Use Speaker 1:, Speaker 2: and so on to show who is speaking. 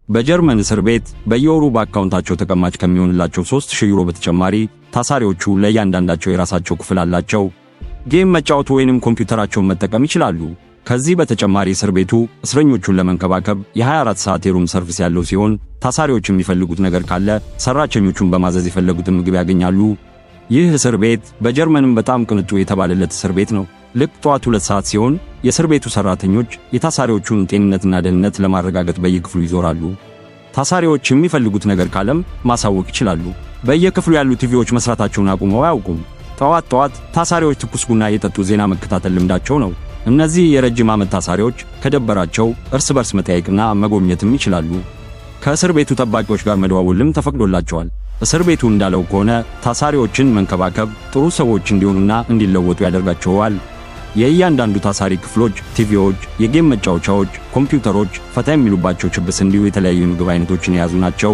Speaker 1: በጀርመን እስር ቤት በየወሩ በአካውንታቸው ተቀማጭ ከሚሆንላቸው 3000 ዩሮ በተጨማሪ ታሳሪዎቹ ለእያንዳንዳቸው የራሳቸው ክፍል አላቸው። Game መጫወት ወይንም ኮምፒውተራቸውን መጠቀም ይችላሉ። ከዚህ በተጨማሪ እስር ቤቱ እስረኞቹን ለመንከባከብ የ24 ሰዓት የ room service ያለው ሲሆን፣ ታሳሪዎች የሚፈልጉት ነገር ካለ ሰራተኞቹን በማዘዝ የፈለጉትን ምግብ ያገኛሉ። ይህ እስር ቤት በጀርመንም በጣም ቅንጡ የተባለለት እስር ቤት ነው። ልክ ጠዋት 2 ሰዓት ሲሆን የእስር ቤቱ ሰራተኞች የታሳሪዎቹን ጤንነትና ደህንነት ለማረጋገጥ በየክፍሉ ይዞራሉ። ታሳሪዎች የሚፈልጉት ነገር ካለም ማሳወቅ ይችላሉ። በየክፍሉ ያሉ ቲቪዎች መስራታቸውን አቁመው አያውቁም። ጠዋት ጠዋት ታሳሪዎች ትኩስ ቡና እየጠጡ ዜና መከታተል ልምዳቸው ነው። እነዚህ የረጅም ዓመት ታሳሪዎች ከደበራቸው እርስ በርስ መጠያየቅና መጎብኘትም ይችላሉ። ከእስር ቤቱ ጠባቂዎች ጋር መደዋወልም ተፈቅዶላቸዋል። እስር ቤቱ እንዳለው ከሆነ ታሳሪዎችን መንከባከብ ጥሩ ሰዎች እንዲሆኑና እንዲለወጡ ያደርጋቸዋል። የእያንዳንዱ ታሳሪ ክፍሎች ቲቪዎች፣ የ game መጫወቻዎች፣ ኮምፒውተሮች፣ ፈታ የሚሉባቸው ችፕስ እንዲሁ የተለያዩ የምግብ አይነቶችን የያዙ ናቸው።